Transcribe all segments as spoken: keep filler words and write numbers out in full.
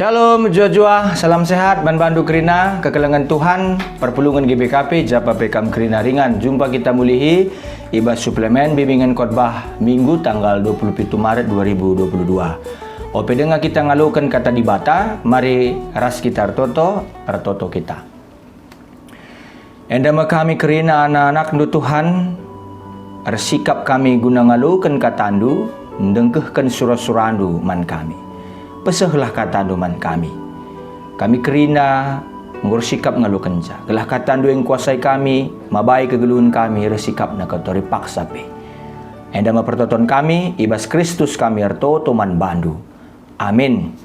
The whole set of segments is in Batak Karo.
Shalom, mejuah-juah, salam sehat man bandu kerina, kekelengen Tuhan, perpulungen G B K P, japa pe kam kerina ringan. Jumpa kita mulihi i bas suplemen bimbingen khotbah Minggu tanggal dua puluh pitu Maret dua ribu dua puluh dua. Ope denga kita ngaloken Kata Dibata, mari ras kita ertoto, ertoto kita. Enda me kami kerina anak-anakNdu, Tuhan, ersikap kami guna ngaloken KataNdu, ndengkehken sura-suraNdu man kami. Pesehlah KataNdu man kami. Kami kerina enggo ersikap ngalokenca, gelah KataNdu engkuasai kami, mabai kegeluhen kami, ersikapna katori paksa pe. Enda me pertoton kami, i bas Kristus kami ertoto man baNdu. Amin.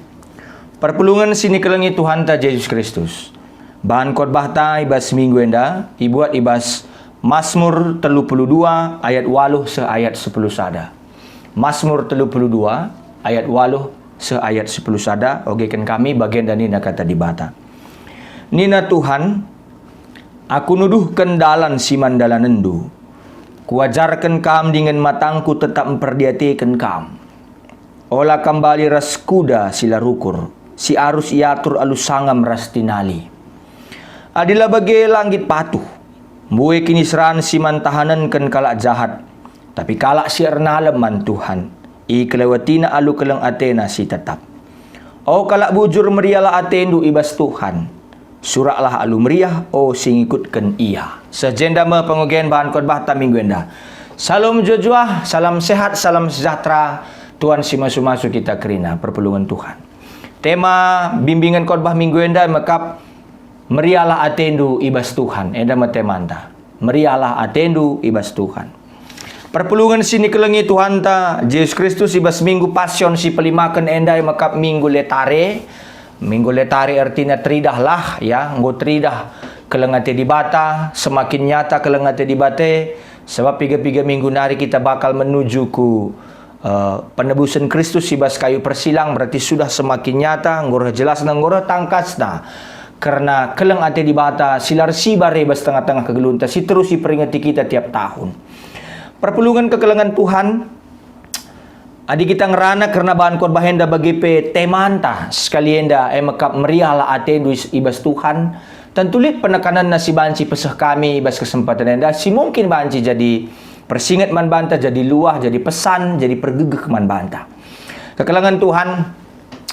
Perpulungen si nikelengi Tuhanta Jesus Kristus. Bahan khotbahta i bas minggu enda ibuat i bas Masmur telu puluh dua ayat waluh seh ayat sepuluh sada. Masmur telu puluh dua ayat waluh seh ayat sepuluh sada, ogeken kami bagenda nina Kata Dibata. Nina Tuhan, "Aku nuduhken dalan si man dalanenNdu. Kuajarken Kam dingen matangku tetap mperdiateken Kam. Ola Kam bali ras kuda si la rukur, si arus iatur alu sangam ras tinali. Adi la bage la nggit patuh, mbue kiniseran si man tahanenken kalak jahat, tapi kalak si ernalem man Tuhan, ikelewatina alu keleng atena si tetap. O kalak bujur, meriahlah atendu i bas Tuhan. Suraklah alu meriah, o si ngikutken Ia." Seh jenda me pengogen bahan khotbahta minggu enda. Shalom mejuah-juah, salam sehat, salam sejahtera. Tuhan si masu-masu kita kerina, perpulungen Tuhan. Tema bimbingen khotbah minggu enda mekap, "Meriahlah atendu i bas Tuhan." Enda me temanta. Meriahlah atendu i bas Tuhan. Perpulungen si nikelengi Tuhanta Jesus Kristus, i bas Minggu Pasion si pelimaken enda mekap Minggu Letare. Minggu Letare ertina teridahlah, ya, enggo teridah keleng ate Dibata, semakin nyata keleng ate Dibata, sebab piga-piga minggu nari kita bakal menuju ku, eh, penebusen Kristus i bas kayu persilang, berarti sudah semakin nyata, enggo reh jelasna, enggo reh tangkasna. Kerna keleng ate Dibata si la ersibar i bas tengah-tengah kegeluhenta, si terus iperingeti kita tiap tahun. Perpulungen kekelengen Tuhan, adi kita ngerana kerna bahan khotbah enda bage pe temanta sekali enda, e mekap meriahlah atendu is-, i bas Tuhan, tentu lit penekanenna si banci peseh kami i bas kesempaten enda, si mungkin banci jadi persinget man banta, jadi luah, jadi pesan, jadi pergegeh man banta. Kekelengen Tuhan,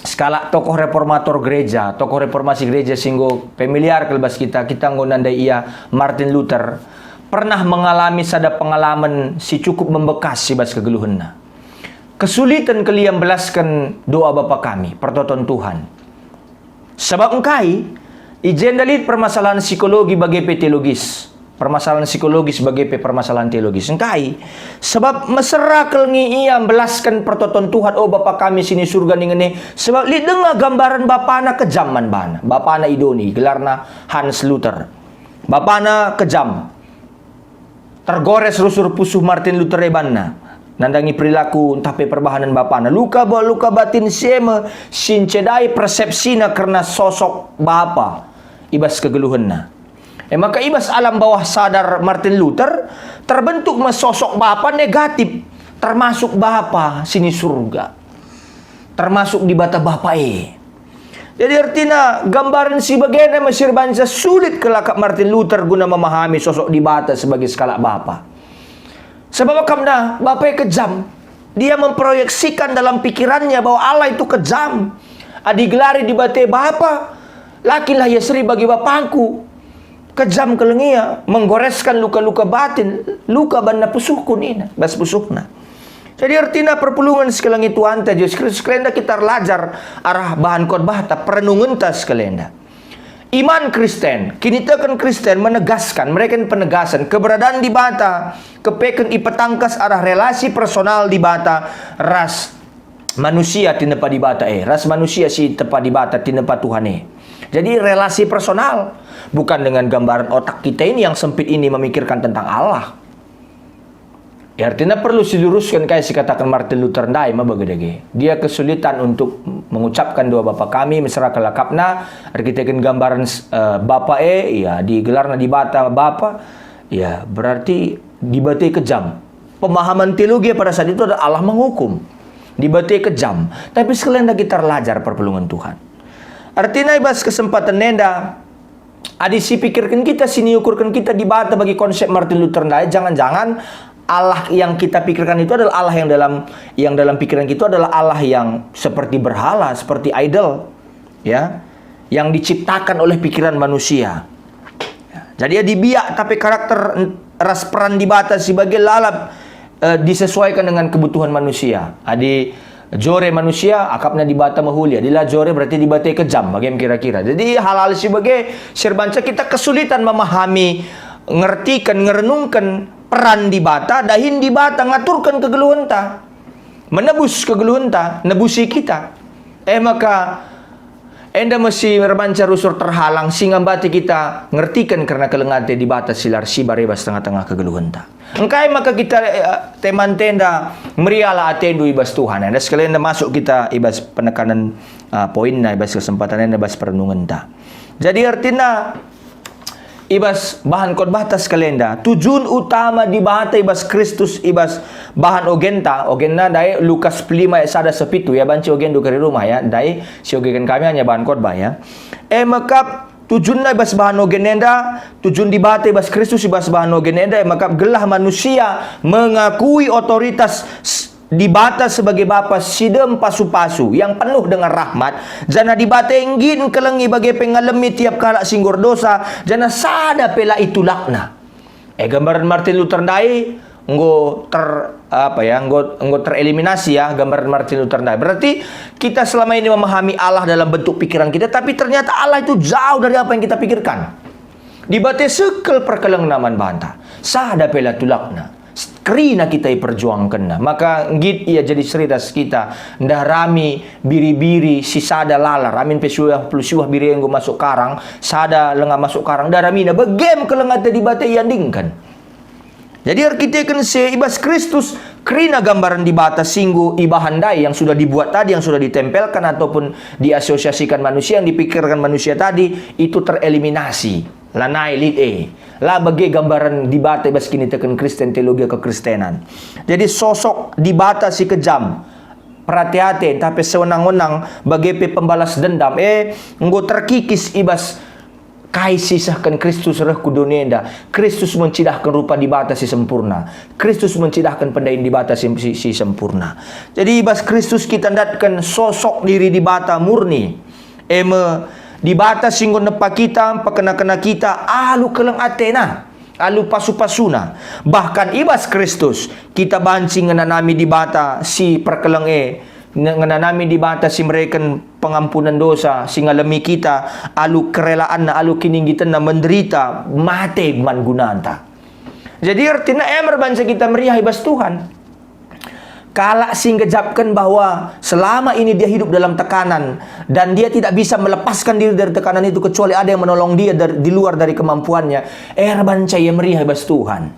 sekalak tokoh reformator gereja, tokoh reformasi gereja si enggo familiar kal bas kita, kita enggo nandai ia, Martin Luther, pernah mengalami sada pengalaman si cukup membekas i bas kegeluhenna. Kesulitan kal ia mbelasken doa Bapa Kami, pertoton Tuhan. Sabap engkai? I jenda lit permasalahan psikologi bage pe teologis. Permasalahan psikologis bage pe permasalahan teologis. Engkai? Sebab mesera kal nge ia mbelasken pertoton Tuhan, "O Bapa kami si ni Surga," ningen e, sebab lit denga gambaren bapana kejam man bana. Bapana i doni, gelarna Hans Luther. Bapana kejam. Tergores rusur pusuh Martin Luther e banna. Nandangi perilaku ntah pe perbahanen bapana. Luka ba-, luka batin si e me si ncedai persepsina kerna sosok bapa i bas kegeluhenna. E maka i bas alam bawah sadar Martin Luther, terbentuk me sosok bapa negatif, termasuk Bapa si ni Surga, termasuk Dibata Bapa e. Jadi ertina gambaren si bagenda me si erbahanca sulit kal akap Martin Luther guna memahami sosok Dibata sebagai sekalak Bapa. Sebab akapna Bapa e kejam. Dia memproyeksikan dalam pikirannya bahwa Allah itu kejam. Adi gelari Dibata e Bapa, la kin lah ia seri bagi bapangku. Kejam kal nge ia, menggoreskan luka-luka batin, luka banna pusuhku nina, bas pusuhna. Jadi ertina perpulungen si kelengi Tuhanta Jesus Kristus, sekalenda kita erlajar arah bahan khotbahta, perenungenta sekalenda. Iman Kristen, kiniteken Kristen menegaskan, mereken penegasan keberadaan Dibata, kepeken ipetangkas arah relasi personal Dibata ras manusia tinepa Dibata e, ras manusia si tepa Dibata tinepa Tuhan e. Jadi relasi personal, bukan dengan gambaran otak kita ini yang sempit ini memikirkan tentang Allah. Ya, artinya perlu siluruskan kai si katakan Martin Luther ndai me bage dage. Dia kesulitan untuk mengucapkan doa Bapa Kami, mesera kal akapna, erkiteken gambaran, eh, Bapa e, ya, digelarna Dibata Bapa, ya, berarti Dibata e kejam. Pemahaman teologi pada saat itu adalah Allah menghukum. Dibata e kejam. Tapi sekalenda kita erlajar perpulungen Tuhan. Ertina i bas kesempatan enda, adi sipikirken kita, siniukurken kita Dibata bagi konsep Martin Luther ndai, jangan-jangan Allah yang kita pikirkan itu adalah Allah yang dalam, yang dalam pikiran kita adalah Allah yang seperti berhala, seperti idol, ya, yang diciptakan oleh pikiran manusia. Jadi, adi biak tapi karakter ras peran Dibata si bage lalap, eh, disesuaikan dengan kebutuhan manusia. Adi jore manusia, akapna Dibata mehuli. Adi la jore, berarti Dibata kejam, bage me kira-kira. Jadi, hal-hal si bage si erbanca kita kesulitan memahami, ngertiken, ngerenungken peran Dibata, dahin Dibata ngaturken kegeluhenta, menebus kegeluhenta, nebusi kita. Eh maka, enda me si erbanca rusur terhalang, si ngambati kita ngertiken kerna keleng ate Dibata si la ersibar i bas tengah-tengah kegeluhenta. Engkai maka kita, eh, teman enda, meriahlah atendu i bas Tuhan. Enda sekalian masuk kita i bas penekanen, ah, poinna i bas kesempatan enda, i bas perenungenta. Jadi ertina, i bas bahan khotbahta sekalian enda, tujun utama Dibata i bas Kristus, i bas bahan ogenta, ogenna ndai Lukas lima ayat sada seh pitu, ya, banci ogendu kari rumah, ya, ndai si ogeken kami hanya bahan khotbah, ya. E mekap tujunna i bas bahan ogen enda, tujun Dibata i bas Kristus i bas bahan ogen enda, e mekap gelah manusia mengakui otoritas s-, Dibata sebagai Bapa si dem pasu-pasu, yang penuh dengan rahmat, janah Dibata nggit engkelengi bage pe ngalemi tiap kalak si enggo erdosa, janah sada pe la itulakna. Eh, gambaren Martin Luther ndai enggo ter-, apa ya, enggo, enggo tereliminasi ya, gambaren Martin Luther ndai. Berarti kita selama ini memahami Allah dalam bentuk pikiran kita, tapi ternyata Allah itu jauh dari apa yang kita pikirkan. Dibata sekel perkelengna man banta, sada pe la tulakna. Kerina kita iperjuangkenna. Maka nggit ia jadi seri ras kita, ndarami biri-biri si sada lalar, amin pe siwah puluh siwah biri enggo masuk karang, sada langa masuk karang, ndaramina, bage me keleng ate Dibata iandingken. Jadi erkiteken si e i bas Kristus, kerina gambaren Dibata si enggo ibahan ndai yang sudah dibuat tadi, yang sudah ditempelkan ataupun diasosiasikan manusia, yang dipikirkan manusia tadi, itu tereliminasi. Lanai lit e. La bage gambaren Dibata i bas kiniteken Kristen, teologia kekristenan. Jadi sosok Dibata si kejam, perate-ate, ntah pe sewenang-wenang, bage pe pembalas dendam, e, enggo terkikis i bas kai si isehken Kristus reh ku doni enda. Kristus mencidahken rupa Dibata si sempurna. Kristus mencidahken pendahin Dibata si, si, si sempurna. Jadi i bas Kristus kita ndatken sosok diri Dibata murni. E me, Dibata si enggo nepa kita, mpekena-kena kita alu keleng atena, alu pasu-pasuna. Bahkan i bas Kristus, kita banci ngenanami Dibata si perkeleng e, nge-, ngenanami Dibata si mereken pengampunen dosa, si ngalemi kita alu kerelaanNa, alu kininggitenNa, menderita, mate man gunanta. Jadi ertina e me erbanca kita meriah i bas Tuhan. Kalak si nggejapken bahwa selama ini dia hidup dalam tekanan dan dia tidak bisa melepaskan diri dari tekanan itu kecuali ada yang menolong dia dari, di luar dari kemampuannya, erbanca ia meriah i bas Tuhan.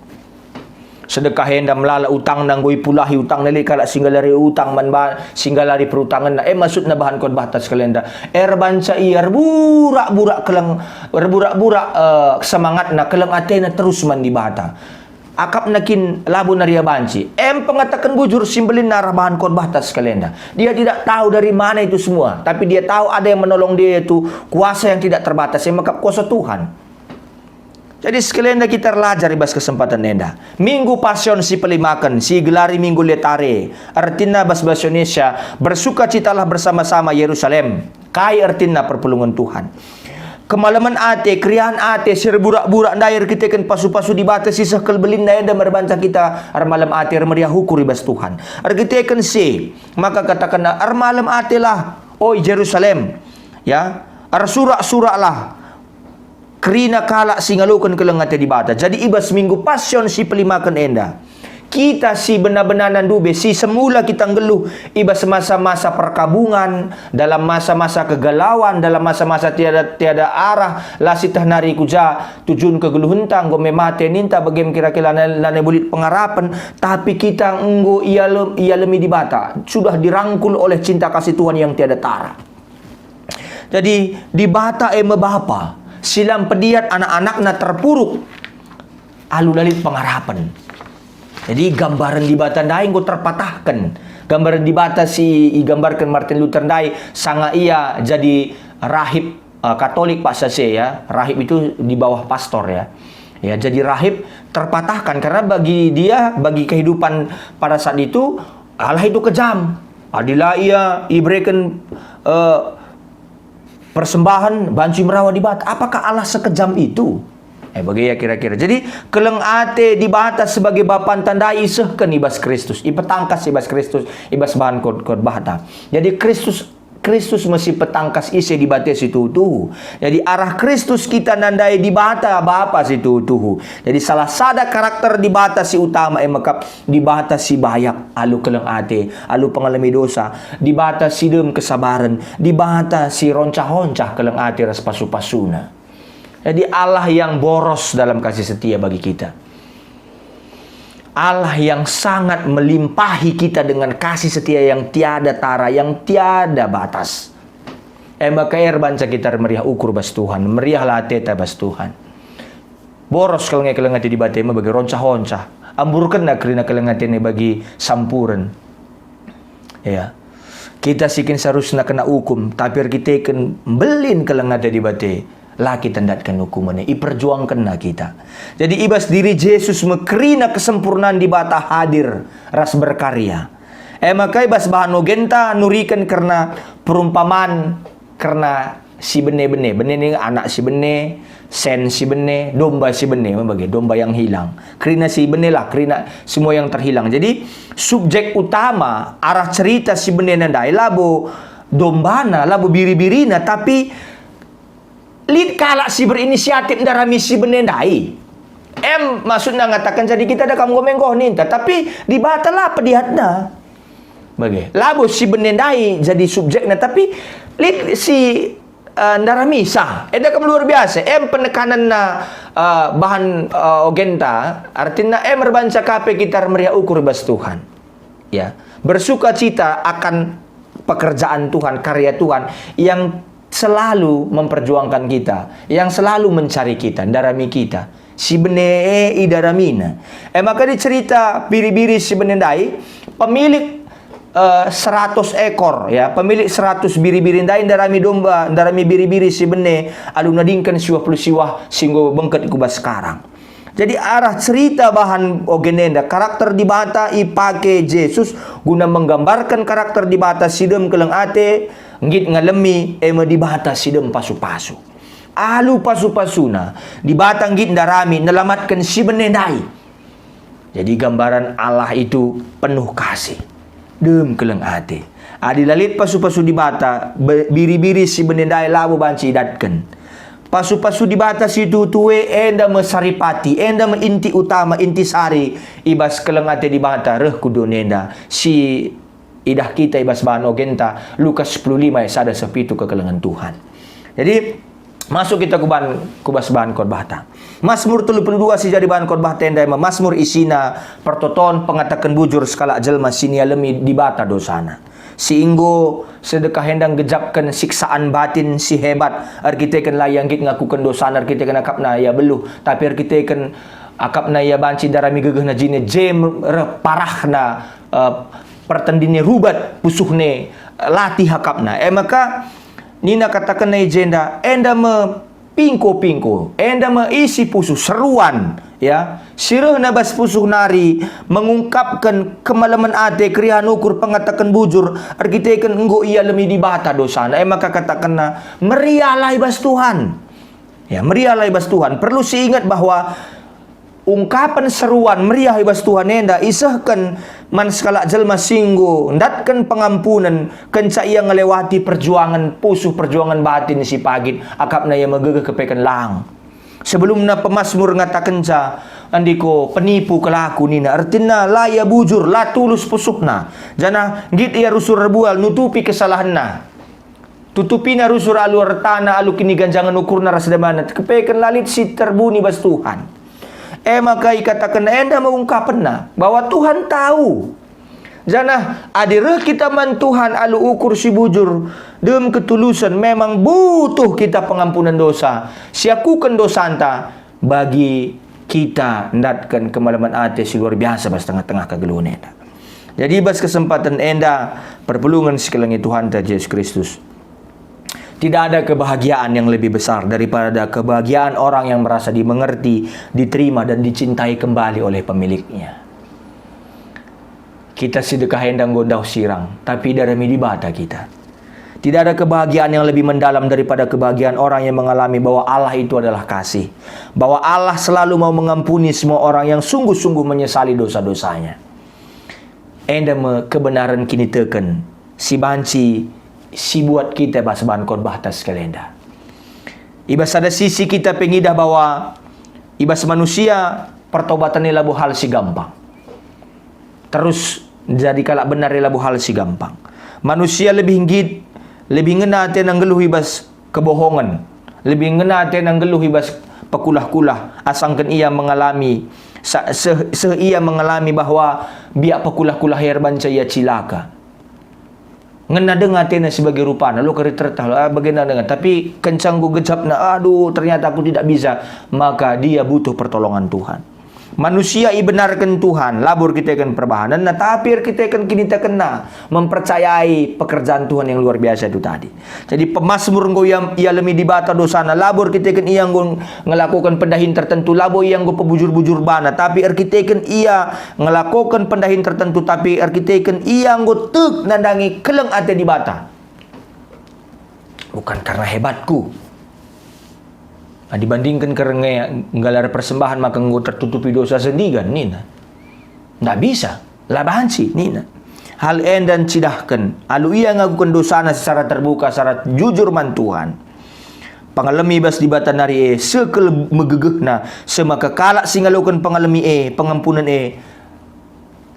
Sedekah enda melala utangna, enggo ipulahi utangna, lit kalak si nggalari utang man ba-, si nggalari perutangenna. E maksudna bahan khotbahta sekalian enda. Erbanca ia erburak-burak keleng, erburak-burak, eh, semangatna, keleng atena terus man Dibata. Akapna kin labo nari ia banci. Em pengataken bujur si mbelin arah bahan khotbahta sekalian enda. Dia tidak tahu dari mana itu semua, tapi dia tahu ada yang menolong dia, yaitu kuasa yang tidak terbatas, yang mekap kuasa Tuhan. Jadi sekalian enda kita erlajar i bas kesempatan enda. Minggu Pasion si pelimaken, si igelari Minggu Letare, ertina bas bahasa Indonesia, bersukacitalah bersama-sama Yerusalem. Kai ertina perpulungen Tuhan? Kemalemen ate, keriahen ate, si erburak-burak ndai erkiteken pasu-pasu Dibata si seh kel belinna enda me erbanca kita ermalem ate, ermeriah ukur i bas Tuhan. Erkiteken si, maka katakenna, "Ermalem atelah, oi Jerusalem." Ya, ersurak-suraklah kerina kalak si ngaloken keleng ate Dibata. Jadi i bas Minggu Pasion si pelimaken enda, kita si bena-benana ndube, si semula kita nggeluh i bas masa-masa perkabungan, dalam masa-masa kegalauan, dalam masa-masa tiada, tiada arah, la sieteh nari ku ja, tujun kegeluhenta, enggo me mate ninta, bage me kira-kira lanai, lanai bulit pengarapen, tapi kita enggo ialem-, ialemi Dibata, sudah dirangkul oleh cinta kasih Tuhan yang tiada tara. Jadi, Dibata e me Bapa, si la mpediat anak-anakna terpuruk alu la lit pengarapen. Jadi, gambaren Dibata ndai enggo terpatahken. Gambaren Dibata si igambarken Martin Luther ndai, sanga ia jadi, rahib, eh, Katolik paksa si e, ya, rahib itu di bawah pastor, ya. Ya, jadi rahib terpatahkan karena bagi dia, bagi kehidupan pada saat itu, Allah itu kejam. Adila ia ibereken, eh, persembahan banci merawa Dibata. Apakah Allah sekejam itu? Eh, bage ia kira-kira. Jadi, keleng ate Dibata sebagai Bapa tandai isehken i bas Kristus, ipetangkas i bas Kristus, i bas bahan khot-, khotbahta. Jadi, Kristus, Kristus me si petangkas ise Dibata si tuhu-tuhu. Jadi, arah Kristus kita nandai Dibata Bapa si tuhu-tuhu. Jadi, salah sada karakter Dibata si utama e mekap Dibata si bayak alu keleng ate, alu pengalemi dosa, Dibata si dem kesabaren, Dibata si roncah-oncah keleng ate ras pasu-pasuna. Jadi Allah yang boros dalam kasih setia bagi kita. Allah yang sangat melimpahi kita dengan kasih setia yang tiada tara, yang tiada batas. E maka erbanca kita meriah ukur bas Tuhan, meriahlah ateta bas Tuhan. Boros keleng-keleng ate Dibata e me bagi roncah-oncah. Amburkenna kerina keleng atena bagi sampuren. Ya. Kita si kin seharusna kena ukum, tapi erkiteken mbelin keleng ate Dibata, la kita ndatken ukumen e, iperjuangkenna kita. Jadi i bas diri Jesus me kerina kesempurnaan Dibata hadir ras berkarya. E maka i bas bahan ogenta nuriken kerna perumpaman kerna si bene-bene. Bene ni anak si bene, sen si bene, domba si bene, me bage, domba yang hilang. Kerina si bene lah, kerina semua yang terhilang. Jadi, subjek utama arah cerita si bene ndai labo dombana, labo biri-birina, tapi lit kalak si berinisiatif ndarami si bene ndai. Em, maksudna ngataken jadi kita ada kam enggo me enggo ninta, tapi Dibata la pediatna. Bage. Labo si bene ndai jadi subjekna, tapi lit si, eh, ndaramisa. Enda kam luar biasa. Em penekanenna, eh, bahan, eh, ogenta, artina em erbanca ka pe kita meriah ukur i bas Tuhan. Ya, bersukacita akan pekerjaan Tuhan, karya Tuhan yang selalu memperjuangkan kita, yang selalu mencari kita, ndarami kita. Si bene e idaramina. E maka dicerita biri-biri si bene ndai, pemilik, eh, seratus ekor, ya, pemilik seratus biri-biri ndai ndarami domba, ndarami biri-biri si bene alu nadingken siwah puluh siwah si enggo bengket ku bas sekarang. Jadi arah cerita bahan ogen enda, karakter Dibata ipake Jesus guna menggambarken karakter Dibata si dem keleng ate, nggit ngalemi, e me Dibata si dem pasu-pasu. Alu pasu-pasuna, Dibata nggit ndarami nelamatken si bene ndai. Jadi gambaran Allah itu penuh kasih, dem keleng ate. Adi la lit pasu-pasu Dibata, be-, biri-biri si bene ndai labo banci idatken. Pasu-pasu Dibata si tuhu-tuhu e enda me saripati, enda me inti utama, inti sari i bas keleng ate Dibata reh ku doni enda, si idah kita i bas bahan ogenta, Lukas sepuluh lima ayat sada seh pitu kekelengen Tuhan. Jadi, masuk kita ku bahan, ku bas bahan khotbahta. Mazmur telu puluh dua si jadi bahan khotbahta enda me Mazmur isina pertoton pengataken bujur sekalak jelma si nialemi Dibata dosana. Si enggo sedekah enda nggejapken siksaan batin si hebat, erkiteken la ia nggit ngakuken dosana erkiteken akapna ia beluh, tapi erkiteken akapna ia banci ndarami gegehna jine, je reh parahna, eh, pertendinna rubat, pusuhna, eh, latih akapna. E maka nina katakenna i jenda, enda me pingko-pingko, enda me isi pusuh seruan, ya, si rehna bas pusuh nari mengungkapken kemalemen ate, keriahen ukur, pengataken bujur, erkiteken enggo ialemi Dibata dosana. E maka katakenna, meriahlah i bas Tuhan. Ya, meriahlah i bas Tuhan. Perlu siinget bahwa ungkapen seruan meriah i bas Tuhan enda isehken man sekalak jelma si enggo ndatken pengampunen kenca ia ngelewati perjuangen pusuh, perjuangen batin si pagit, akapna ia megegeh kepeken lang. Sebelumna pemasmur ngatakenca, "Andiko penipu kal aku," nina, ertina la ia bujur, la tulus pusuhna, janah nggit ia rusur erbual nutupi kesalahenna. Tutupina rusur alu ertana, alu kiniganjangen ukurna ras dambana, kepeken la lit si terbuni bas Tuhan. E maka ikatakenna enda me ungkapenna, bahwa Tuhan tahu. Janah adi reh kita man Tuhan alu ukur si bujur, dem ketulusen, memang butuh kita pengampunen dosa, siakuken dosanta, bagi kita ndatken kemalemen ate si luar biasa bas tengah-tengah kegeluhen enda. Jadi, bas kesempatan enda, perpulungen si kelengi Tuhanta Jesus Kristus, Tidak ada kebahagiaan yang lebih besar daripada kebahagiaan orang yang merasa dimengerti, diterima, dan dicintai kembali oleh pemiliknya. Kita sedekah enda enggo ndauh sirang, tapi idarami Dibata kita. Tidak ada kebahagiaan yang lebih mendalam daripada kebahagiaan orang yang mengalami bahwa Allah itu adalah kasih, bahwa Allah selalu mau mengampuni semua orang yang sungguh-sungguh menyesali dosa-dosanya. Enda me kebenaren kiniteken si banci sibuat kita bas bahan khotbahta sekali enda. I bas sada sisi kita pe ngidah bahwa i bas manusia pertobatanna labo hal si gampang. Terus jadi kalak benar labo hal si gampang. Manusia lebih nggit, lebih ngena atena nggeluh i bas kebohongen, lebih ngena atena nggeluh i bas pekulah-kulah, asangken ia mengalami sa-, seh, seh ia mengalami bahwa biak pekulah-kulah e erbanca ia cilaka. Ngena denga atena si bage rupana, lo kari tertah, lo, ah, bagenda denga. Tapi kenca enggo gejapna, "Aduh, ternyata aku tidak bisa." Maka dia butuh pertolongan Tuhan. Manusia ibenarken Tuhan, labo erkiteken perbahanenna, tapi erkiteken kinitekenna, mempercayai pekerjaan Tuhan yang luar biasa itu tadi. Jadi, pemazmur enggo ia-, ialemi Dibata dosana, labo erkiteken ia enggo ngelakoken pendahin tertentu, labo ia enggo pebujur-bujur bana, tapi erkiteken ia ngelakoken pendahin tertentu, tapi erkiteken ia enggo tek nandangi keleng ate Dibata. Bukan karena hebatku. Nah, dibandingken kerna nggelar persembahan maka enggo tertutupi dosa sendigan, nina. Ndak bisa, la banci, nina. Hal enda ncidahken, alu ia ngakuken dosana secara terbuka, secara jujur man Tuhan. Pengalemi bas Dibata nari e seh kal megegehna, seh maka kalak si ngaloken pengalemi e, pengampunen e,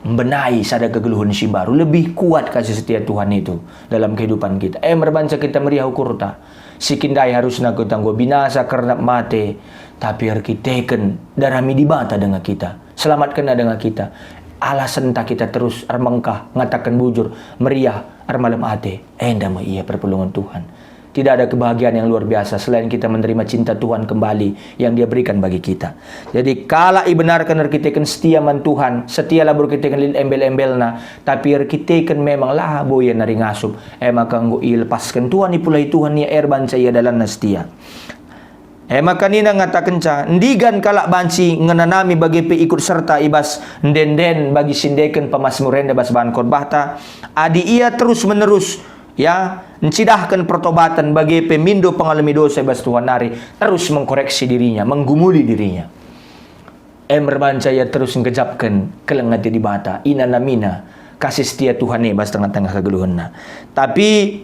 mbenai sada kegeluhen si mbaru. Lebih kuat kasih setia Tuhan itu dalam kehidupan kita. E, merbanca kita meriah ukurta. Si kin ndai harusna kita enggo binasa kerna mate, tapi erkiteken darami Dibata denga kita, selamatkenna denga kita. Alasenta kita terus ermengkah, ngataken bujur, meriah, ermalem ate. Enda me ia perpulungen Tuhan. Tidak ada kebahagiaan yang luar biasa selain kita menerima cinta Tuhan kembali yang Dia berikan bagi kita. Jadi, kalak ibenarken erkiteken setia man Tuhan, setia labo erkiteken lit embel-embelna, tapi erkiteken memang labo ia nari ngasup. E maka enggo ilepasken Tuhan, ipulahi Tuhan ia, erbanca ia dalanna setia. E maka nina ngatakenca, ndigan kalak banci ngenanami bage pe ikut serta i bas ende-enden bagi si ndeken pemazmur enda bas bahan khotbahta, adi ia terus-menerus, ya, ncidahken pertobaten bage pe mindo pengalemi dosa i bas Tuhan nari, terus mengkoreksi dirinya, menggumuli dirinya. E merbanca ia terus nggejapken keleng ate Dibata, inanamina kasih setia Tuhan e bas tengah-tengah kegeluhenna. Tapi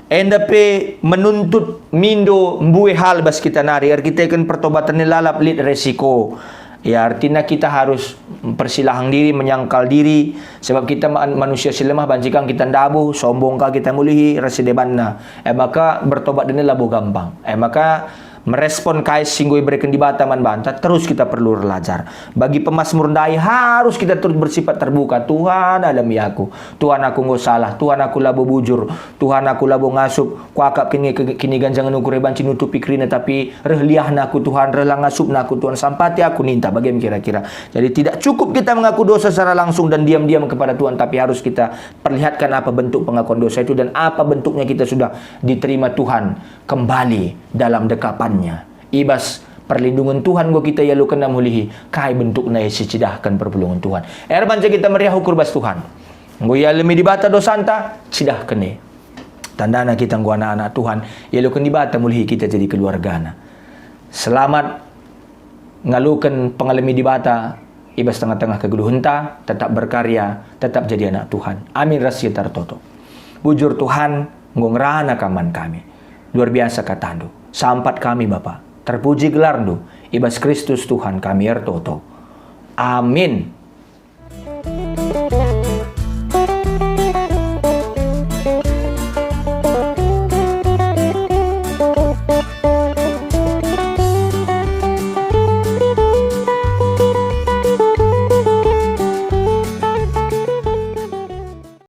enda pe menuntut mindo mbue hal bas kita nari, erkiteken pertobaten e lalap lit resiko. Ya, artina kita harus persilahang diri, menyangkal diri, sebab kita ma-, manusia si lemah, banci kang kita ndabuh, sombong ka kita mulihi ras si debanna. E maka bertobat enda labo gampang. E maka merespon kai si enggo ibereken Dibata man banta, terus kita perlu erlajar. Bagi pemazmur ndai harus kita terus bersifat terbuka. "Tuhan, alemi aku. Tuhan, aku enggo salah. Tuhan, aku labo bujur. Tuhan, aku labo ngasup. Kuakap kini-, kiniganjangen ukur e banci nutupi kerina, tapi reh liahna aku, Tuhan, reh la ngasupna aku, Tuhan, sampati aku," ninta, bage me kira-kira. Jadi, tidak cukup kita mengaku dosa secara langsung dan diam-diam kepada Tuhan, tapi harus kita perlihatkan apa bentuk pengakuan dosa itu dan apa bentuknya kita sudah diterima Tuhan kembali dalam dekapan-Nya. I bas perlindungen Tuhan enggo kita ialokenna mulihi, kai bentukna e si cidahken perpulungen Tuhan. Erbanca kita meriah ukur bas Tuhan. Enggo ialemi Dibata dosanta, cidahken e. Tandana kita enggo anak-anak Tuhan, ialoken Dibata mulihi kita jadi keluargana. Selamat ngaloken pengalemi Dibata i bas tengah-tengah kegeluhenta, tetap berkarya, tetap jadi anak Tuhan. Amin ras kita ertoto. Bujur Tuhan, enggo ngerana Kam man kami. Luar biasa kataNdu. Sampat kami, Bapa. Terpuji gelarNdu. I bas Kristus Tuhan kami ertoto. Amin.